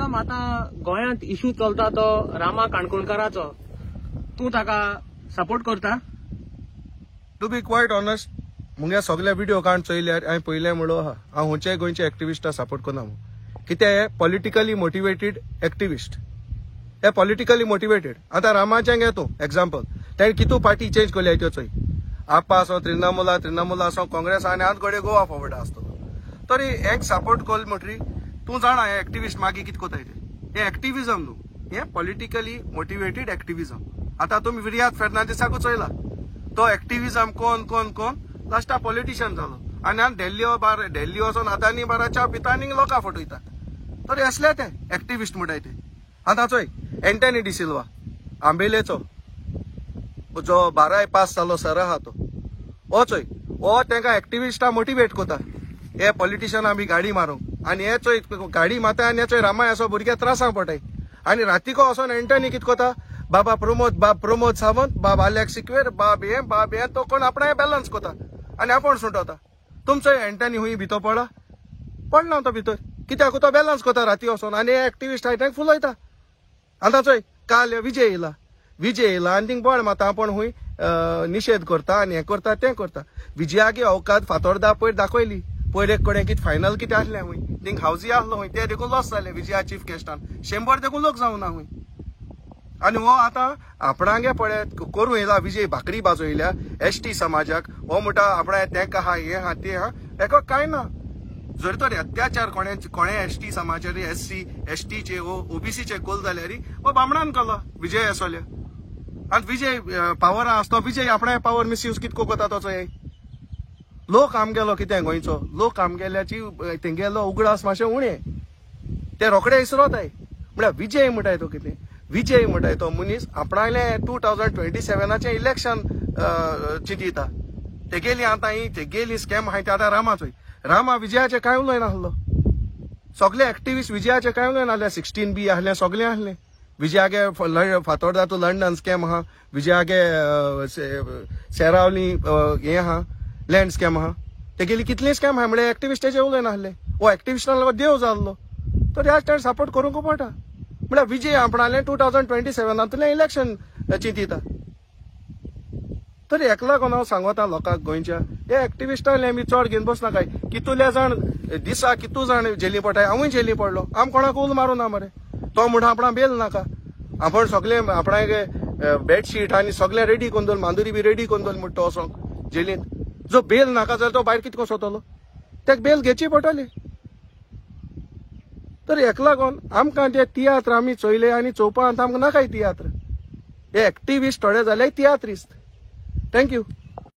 एकदम आतां गोंयांत इशू चलता तो रामा काणकोणकाराचो, तूं ताका सपोर्ट करता? टू बी क्वायट ऑनेस्ट, मुगे सगळे व्हिडिओ काण चोयल्यार हांवें पयलें म्हणलो आहा, हांव खंयच्याय गोंयचे एक्टिविस्टा सपोर्ट करना. कित्याक हे पॉलिटिकली मोटिवेटेड एक्टिविस्ट, हे पॉलिटिकली मोटिवेटेड. आतां रामाचें घे तूं एग्जाम्पल, तेणें कितू पार्टी चेंज केल्या त्यो चोय, आपा आसो, तृणमूला, तृणमूल आसो, काँग्रेस आनी आतां घडये गोवा फॉरवर्ड आसतलो. तरी हेंक सपोर्ट कोल म्हणटरी तूं जाणा हे एक्टिविस्ट मागीर कितें कोताय ते. हें एक्टिविजम न्हू, हें पॉलिटिकली मोटिवेटेड एक्टिविजम. आतां तुमी विरियाद फेर्नांडीसाकूच चोयला, तो एक्टिविजम कोण कोण कोण लास्टा पॉलिटिशियन जालो आनी आतां दिल्ली बार दिल्ली वचोन आदानी बारा च्या पिता आनी लोकां फटयता. तर असले ते एक्टिविस्ट म्हणटाय ते. आतां चोय एंटनी डिसिल्वा आंबेलेचो जो 12 पास जालो सर आहा तो, हो चोय हो तांकां एक्टिविस्टा मोटिवेट कोता, हे पॉलिटिशियन आमी गाडी मारूंक. आनी हे चोय गाडी मारता आनी हे चोय रामाय असो भुरग्या त्रासांक पडटाय. आनी रातीको वचोन एंटनी कितें कोता, बाबा प्रमोद, बाब प्रमोद सावंत, बाब आलेक्स सिक्वेर, बाब हें बाब हें, तो कोण आपणें बॅलन्स कोता आनी आपूण सुटोता. तुमचो एंटनी हुंय भितर पडला, पडना तो भितर, कित्याक तो बॅलन्स कोता राती वचोन आनी हे एक्टिविस्ट आहाय तांकां फुलयता. आतां चोय काल विजय येयला, विजय येयला आनी थिंग बळ मारता, आपूण हुंय निशेध करता आनी हें करता तें करता. विजयागे अवकात फातोर्दा पयर दाखयली, पयर एक कडेन कितें फायनल कितें आसलें हुंय, थिंग हावजी आसलो हुंय, ते देखून लॉस जालें विजया चीफ गेस्टान, 100 देखून लोक जावना हुंय. आनी हो आतां आपणागे पळय करूं येयला विजय भाकरी बाजयल्या एस टी समाजाक, हो म्हणटा आपणा तेंका आहा हें आहा तें आहा, हेका कांय ना. जर तर अत्याचार कोणे कोणे एस टी समाजाचेर, एस सी एस टीचे ओबीसीचे कोल जाल्यार हो बामणान केलो विजय आसोल्या. आनी विजय पावरा आसतो, विजय आपणा पावर मिसयूज कितको कोता तो चोय. लोक आमगेलो कितें गोंयचो लोक आमगेल्याची तेंगेलो उगडास मातशें उणें, ते रोखडे इसरोताय. म्हळ्यार विजय म्हणटाय तो कितें, विजय म्हणटाय तो मनीस आपणाले 2027 इलेक्शन चिंतिता. तेगेली आतां ही तेगेली स्कॅम आहाय ते आतां रामा चोय, रामा विजयाचे कांय उलयनासलो, सगळे एक्टिविस्ट विजयाचे कांय उलयनासले, 16B आहले सगळे आहले. विजयागे फातोर्दा तूं लंडन स्कॅम आहा, विजयागे सेरावली हें आहा लँड स्कॅम आहा, तेगेली कितली स्कॅम आहा म्हळ्यार एक्टिविस्टाचे उलयनासले. हो एक्टिविस्टान देव जाल्लो, तर ह्या स्टँड सपोर्ट करूंक पडटा. म्हळ्यार विजय आपणाले 2027 इलेक्शन चिंतिता. तर हेका लागून हांव सांगता लोकांक गोंयच्या हे एक्टिविस्टांले आमी चड घेवन बसनाकाय. कितुले जाण दिसा कितू जाण जेली पडटाय, हांवूय जेली पडलो, आम कोणाक उल मारूं ना मरे. तो म्हणटा आपणा बेल नाका, आपण सगळे आपणागे बेडशीट आनी सगळें रेडी करून दवर, मांदुरी बी रेडी करून दवर म्हणटा तो वचोंक जेलींत. जो बेल नाका जाल्यार तो भायर कितें कसोतलो, तेका बेल घेवची पडटली. तर हेका लागून आमकां ते तियात्र आमी चोयले आनी चोवपा आमकां नाकाय तियात्र, हे एक्टिविस्ट थोडे जाल्यार तियात्रिस्त. Thank you.